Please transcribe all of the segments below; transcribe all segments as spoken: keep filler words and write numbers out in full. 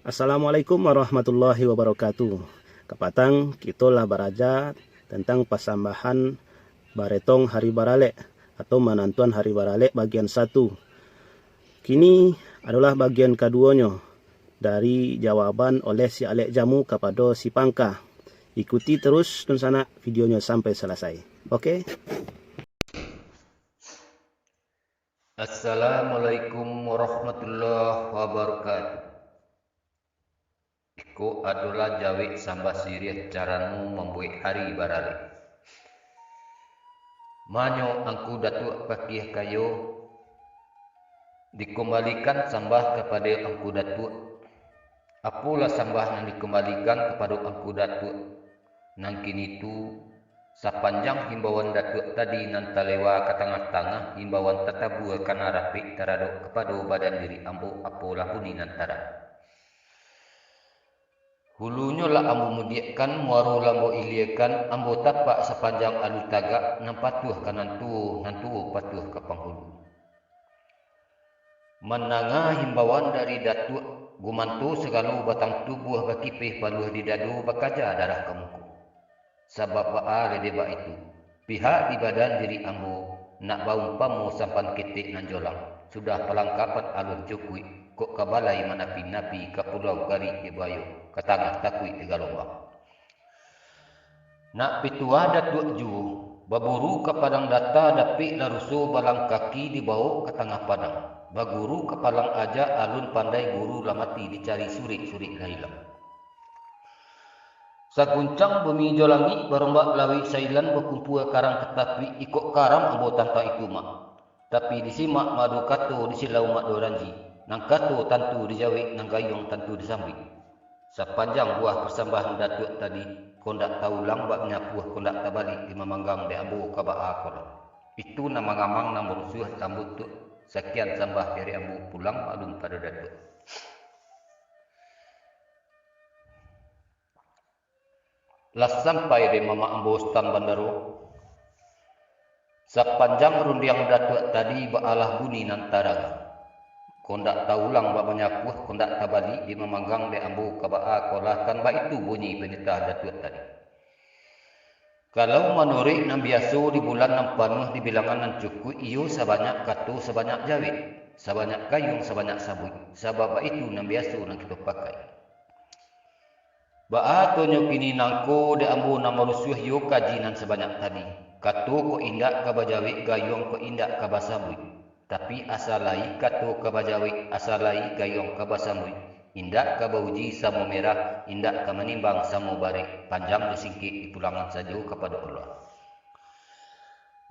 Assalamualaikum warahmatullahi wabarakatuh. Kapatang kito lah baraja tantang pasambahan baretong hari baralek atau manantuan hari baralek bagian satu. Kini adolah bagian kaduonyo dari jawaban oleh si Alek Jamu kapado si Pangka. Ikuti terus dunsanak videonyo sampai salasai. Oke? Assalamualaikum warahmatullahi wabarakatuh. Iko adolah jawek sambah siriah carano mambuek hari baralek. Manyo Angku Datuak Pakiah Kayo, dikumbalikan sambah kapado Angku Datuak. Apolah sambah nan dikumbalikan kapado Angku Datuak? Nan kini tu, sapanjang himbauan Datuak tadi nan talewa ka tangah-tangah, himbauan tatabua ka nan rapek taradok kapado badan diri ambo, apolah bunyi nan tarang. Hulunyo lah ambo mudiakkan, muaro lah ambo iliakan, ambo tapak sapanjang alun tagak, nan patuah ka nan tuo, nan tuo patuah ka panghulu. Mandanga himbauan dari Datuak, gumanto sagalo batang tubuah, bakipeh paluah di dado, bakaja darah ka muko. Sabab baa lai dek baitu, pihak di badan diri ambo, nak baumpamo sampan ketek nan jolang, sudah palangkapan alun cukuik, kok ka balai manapi-napi, ka pulau garik dek buayo, ka tangah takuik dek galombang. Nak pituah Datuak juo, baburu ka padang data, dapek lah ruso balang kaki, dibawok ka tangah padang. Baguru ka palang aja, alun pandai guru lah mati, dicari surek-surek lah ilang. Saguncang bumi jo langik, barombak lauik sailan, bakumpua karang ka tapuik, iko karam ambo tantang itu, Mak. Tapi disimak mado kato, disilau mado ranji, nan kato tantu dijawek, nan gayuang tantu disambuik. Sapanjang buah pasambahan Datuak tadi, kok ndak taulang bak manyapuah, kok ndak tabalik di mamanggang dek ambo ka baa ko lah. Itu nan mangamang, nan marusuah lambuik tu. Sakian sambah dari ambo, pulang maklum pado Datuak. Lah sampai dek mamak ambo Sutan Bandaro. Sapanjang rundiang Datuak tadi, baalah bunyi nan tadanga. Kok ndak taulang bak manyapuah, kok ndak tabalik di mamanggang dek ambo ka baa ko lah, kan baitu bunyi panitah Datuak tadi. Kalau manuruik nan biaso, di bulan nan panuah, di bilangan nan cukuik, iyo sabanyak kato, sabanyak jawek, sabanyak gayuang, sabanyak sambuik, sabab baitu nan biaso nan kito pakai. Baa tonyo kini nangko, dek ambo nan marusuah iyo kaji nan sabanyak tadi. Kato kok indak ka bajawek, gayuang kok indak ka basambuik. Tapi asa lai kato ka bajawek, asa lai gayuang ka basambuik, indak ka bauji samo merah, indak ka manimbang samo barek, panjang jo singkek dipulangan sajo kapado Allah.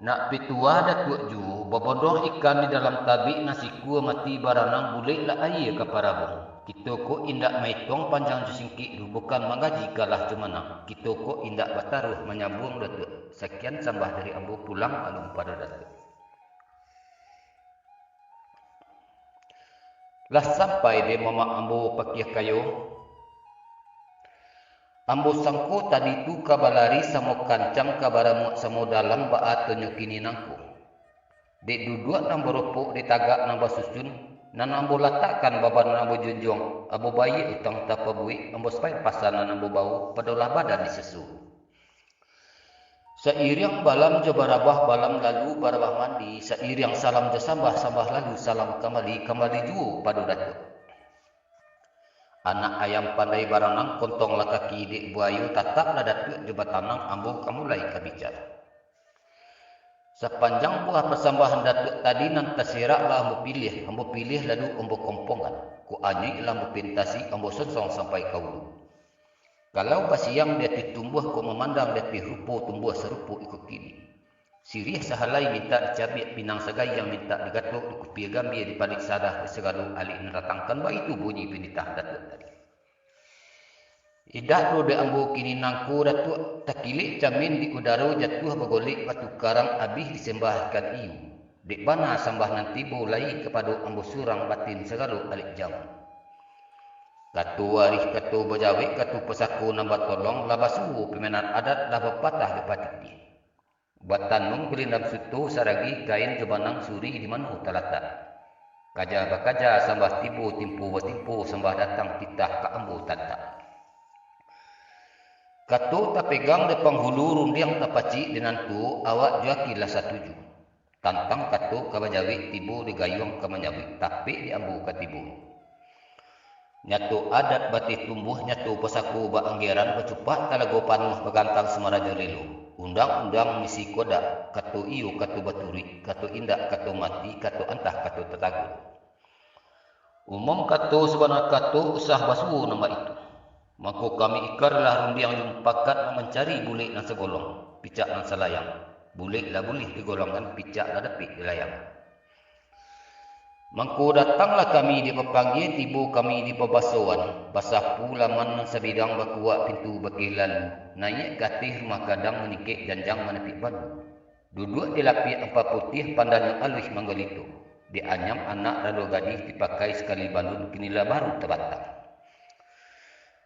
Nak pituah Datuak juo, babondong ikan di dalam tabik, nan sikua mati baranang, buleklah aia ka parabuang. Kito ko indak maituang panjang jo singkek tu, bukan manggaji kalah jo manang. Kito ko indak bataruah manyabuang Datuak. Sakian sambah dari ambo, pulang maklum pado Datuak. Lah sampai dek mamak ambo Pakiah Kayo. Ambo sangko tadi tu ka balari samo kancang, ka baramuak samo dalam, baa tonyo kini nangko. Dek duduak nan baropok, dek tagak nan basusun, nan ambo latakkan baban nan ambo junjuang, ambo bayia utang tapabuek, ambo sapai pasa nan ambo bawo, padolah badan diseso. Sairiang balam jo barabah, balam lalu barabah mandi, sairiang salam jo sambah, sambah lalu salam kambali, kambali juo pado Datuak. Anak ayam pandai baranang, kontonglah kaki dek buayo, tataplah Datuak jo batanang, ambo ka mulai ka bicara. Sapanjang buah pasambahan Datuak tadi nan taserak lah ambo piliah, ambo piliah lalu ambo kompongan, kok anyuik lah ambo pintasi, ambo sonsong sampai ka ulu. Kalau basiang di ateh tumbuah, kok mamandang di ateh rupo, tumbuah sarupo iko kini. Siriah sahalai mintak dicabiak, pinang sagayang mintak digatok, dikupia gambia dipalik sadah, di sagalo alek nan datang, kan baitu bunyi pinitah Datuak tadi. Indak doh dek ambo kini nangko Datuak, takilek camin di udaro, jatuah bagolek batu karang, abih disambahkan iyo. Dek bana sambah nan tibo lai kapado ambo surang, batin sagalo alek jamu. Kato arih, kato bajawek, kato pasako nan batolong, lah basuo pimpinan adat, lah bapatah dek patipih. Batanun gulindam suto, saragi kain jo banang, suri di mano talatak. Kaja bakaja sambah tibo, timpo batimpo sambah datang titah ka ambo tantak. Kato tapegang dek panghulu, rundiang tapacik dek nan tuo, awak juo aki lah satuju. Tantang kato ka bajawek, tibo di gayuang ka manyawek, tapek di ambo ka tibo. Nyato adat bateh tumbuah, nyato pasako baanggeran, bacupak talago panuah, bagantang samarajo lelo. Undang-undang misi kodak, kato iyo kato baturuik, kato indak kato mati, kato antah kato tatago. Umum kato sabana kato, usah basuo nan baitu. Mangko kami ikarlah rundiang jo mupakat, nak mancari bulek nan sagolong, picak nan salayang. Bulek lah buliah digolongkan, picak lah dapek dilayang. Mangko datanglah kami dipapanggia, tibo kami dipabasoan, basapu laman nan sabidang, bakuak pintu bakeh lalu, naiak ka ateh rumah gadang, maningkek janjang manapik balu. Duduak di lapiak ampa putiah, pandanyo aluih manggolito, dianyam anak rado gadih, dipakai sakali balun, kini lah baru tabatang.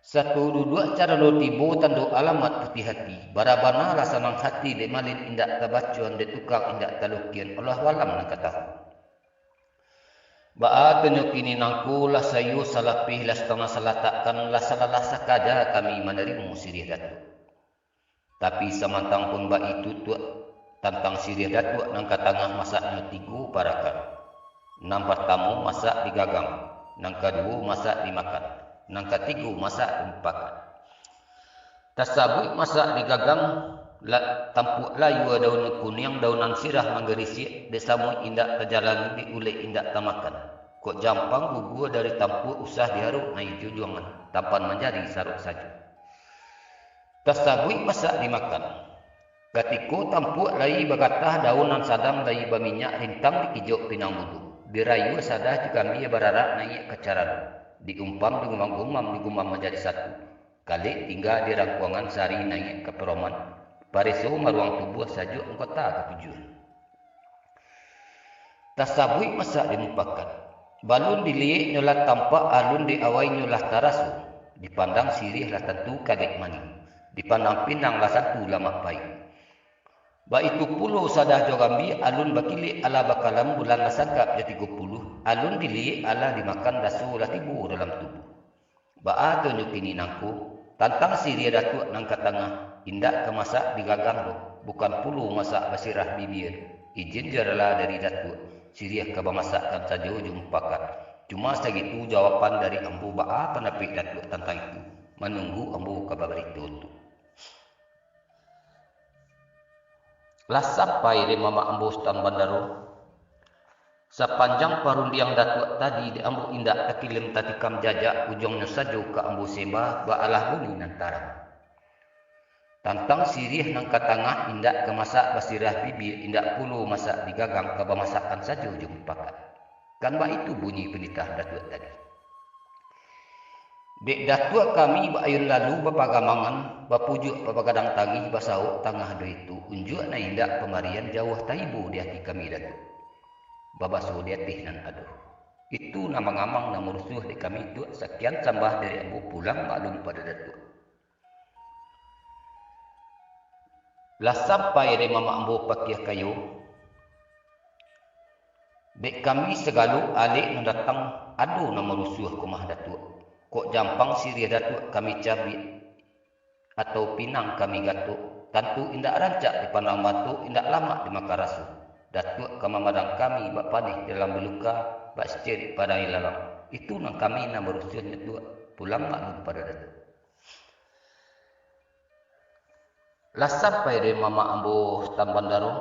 Sato duduak carano tibo, tando alamat putiah ati, bara-bana lah sanang hati, dek malin indak tabacoan, dek tukang indak talukian, Allahu alam nan ka tahu. Baa tu nyo kini nangko, lah saiyo salapeh, lah satangah salatakkan, lah salalah sakaja kami manarimo siriah Datuak. Tapi samantang pun baitu, Tuak, tantang siriah Datuak nan ka tangah, masaknyo tigo parakan. Nan partamo masak digagang, nan kaduo masak dimakan, nan katigo masak dimupakat. Tasabuik masak digagang, la-, tampuak layua daun kuniang, daunan sirah manggarisiak, dek samuik indak tajalani, dek ulek indak tamakan. Kok jampang gugua dari tampuak, usah diarok naiak jujuangan, tampan manjadi sarok sajo. Tasabuik masak dimakan. Katiko tampuak lai bagatah, daun nan sadang lai baminyak, rintang dikijok pinang bulu, dirayua sadah jo gambia, bararak naiak ka carano, diumpam digumam-gumam, digumam manjadi satu. Kalek tingga di rangkuangan, sari naiak ka paroman, pareso maruang tubuah, sajuak anggota ka tujuah. Tasabuik masak dimupakat. Balun diliek nyo lah tampak, alun di awai nyo lah taraso. Dipandang siriah lah tantu kalek manih. Dipandang pinang lah tantu lamak paik. Baitu pulo sadah jo gambia, alun bakilek alah bakalam, bulan lah sangkap jo tigo puluah, alun diliek alah dimakan, raso lah tibo dalam tubuah. Baa tu nyo kini nangko, tantang siriah Datuak nan ka tangah, indak ka masak digagang doh, bukan pulo masak basirah bibia. Ijin jo rila dari Datuak, siriah ka bamasakkan sajo jo mupakat. Cuma sagitu jawaban dari ambo, baa pandapek Datuak tantang itu, manunggu ambo ka babarito tu. Lah sampai dek mamak ambo Sutan Bandaro. Sapanjang parundiang Datuak tadi, dek ambo indak takilem tatikam jajak, ujuangnyo sajo ka ambo sembah, baalah bunyi nan tarang. Tantang siriah nan ka tangah, indak ka masak basirah bibia, indak pulo masak digagang, ka bamasakkan sajo jo mupakat. Kan baitu bunyi panitah Datuak tadi. Dek Datuak kami baayun lalu bapagamangan, bapujuak bapagadang tangih, basaok tangah duitu, unjuak nan indak pamarian, jauah taibo di ati kami Datuak. Babaso di ateh nan ado. Itu nan mangamang nan marusuah dek kami Tuak, sakian sambah dari ambo, pulang maklum pado Datuak. Lah sampai dek mamak ambo Pakiah Kayo. Dek kami sagalo alek nan datang, ado nan marusuah ka umah Datuak. Kok jampang siriah Datuak kami cabiak, atau pinang kami gatok, tantu indak rancak dipandang mato, indak lamak dimakan raso. Datuak ka mamadang kami, bak paneh dalam baluka, bak sicirek padang ilalang. Itu nan kami nan marusuah nyo Tuak, pulang maklum pado Datuak. Lah sampai dek mamak ambo Sutan Bandaro.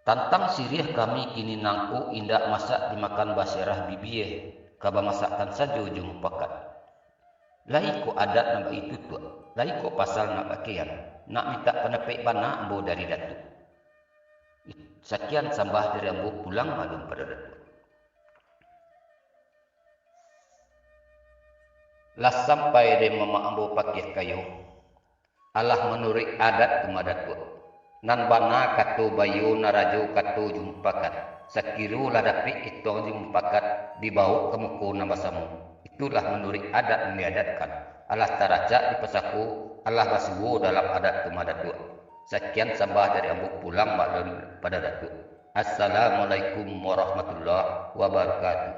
Tantang siriah kami kini nangko, indak masak dimakan basirah bibia, ka bamasakkan sajo jo mupakat. Lai kok adat nan baitu Tuak, lai kok pasal nan bakian, nak mintak pandapek bana ambo dari Datuak. Sakian sambah dari ambo, pulang maklum pado Datuak. Lah sampai dek mamak ambo Pakiah Kayo. Alah manuruik adat ka umah Datuak. Nan bana kato baiyo, nan rajo kato jo mupakat. Sakiro lah dapek ituang jo mupakat, dibawok ka muko nan basamo. Itulah manuruik adat nan diadatkan. Alah taracak dipasako, alah basuo dalam adat ka umah Datuak. Sakian sambah dari ambo, pulang maklum pado Datuak. Assalamualaikum warahmatullahi wabarakatuh.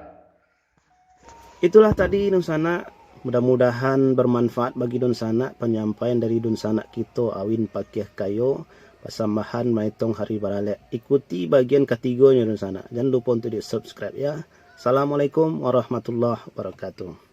Itulah tadi dunsanak, mudah-mudahan bermanfaat bagi dunsanak penyampaian dari dunsanak kito Awin Pakiah Kayo, pasambahan maetong hari baralek. Ikuti bagian katigonyo dunsanak. Jangan lupa untuk di subscribe ya. Assalamualaikum warahmatullahi wabarakatuh.